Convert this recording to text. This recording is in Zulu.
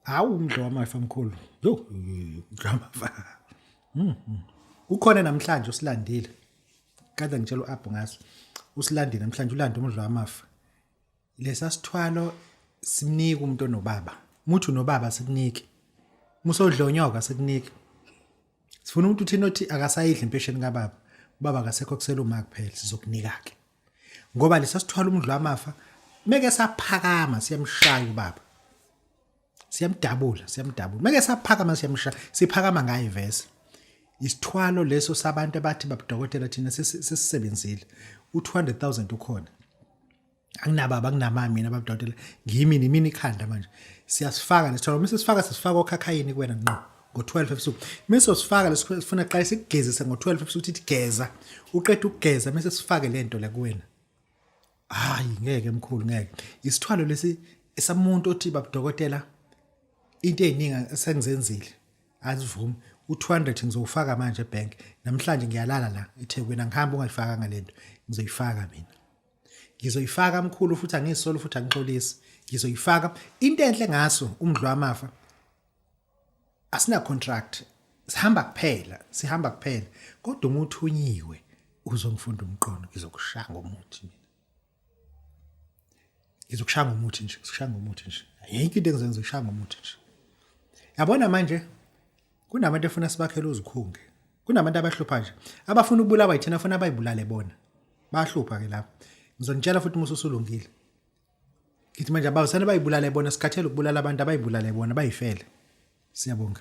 Hawu umdlo wamafa mkhulu. Yo, umdlo wamafa. Ukhona namhlanje usilandile. Kade ngitshela uAbhu ngaso. Usilandile namhlanje ulanda umdlo wamafa. Lesa sithwalo simnika umuntu onobaba. Muthi unobaba sikunike. Musodlonyoka sikunike. Sifuna umuntu uthini othi akasayidli impesheni kababa. Ubaba akasekho kusela uma kuphela sizokunika ke. Ngoba lesa sithwalo umdlo wamafa meke saphakama siyamshaya ubaba. Siyamdabula, siyamdabula. Meke saphakama siyamshaya, siphakama ngaye vese. Isithwalo leso sabantu abathi babudokotela thina sesisebenzile. U200000 ukhona. Anginababa anginamama mina babudokotela. Ngimi nimini ikhanda manje. Siyasifaka lesithwalo. Uma sisifaka sisifaka okhakhayini kuwena ngqo ngo-12 ebusuku. Uma sifaka lesifuna qale sikugezise ngo-12 ebusuku uthi geza. Uqeda ukugeza mase sifake lento la kuwena. Hayi ngeke mkhulu ngeke. Isithwalo lesi esamuntu othi babudokotela into eziningi esengizenzile azivumi u200 ngizowufaka manje ebank namhlanje ngiyalala la eThekwini angihambi ungayifaka ngalento ngizoyifaka mina ngizoyifaka mkhulu futhi angisolo futhi angixolisi ngizoyifaka into enhle ngaso umdlo wamafa asina contract sihamba kuphela sihamba kuphela kodwa uma uthunyiwe uzongifunda umqondo ngizokushaya ngomuthi mina ngizokushaya ngomuthi nje ngizokushaya ngomuthi nje ayikho into engizenza ngizokushaya ngomuthi nje yabona manje kunabantu efuna sibakhele uzikhunge kunabantu abahlupha nje abafuna ukubulawa yithina afuna abayibulale bona bayahlupha ke lapho ngizonitshela futhi uma usulungile ngithi manje abawusane bayibulale bona sikhathele ukubulala abantu abayibulale bona bayifele siyabonga.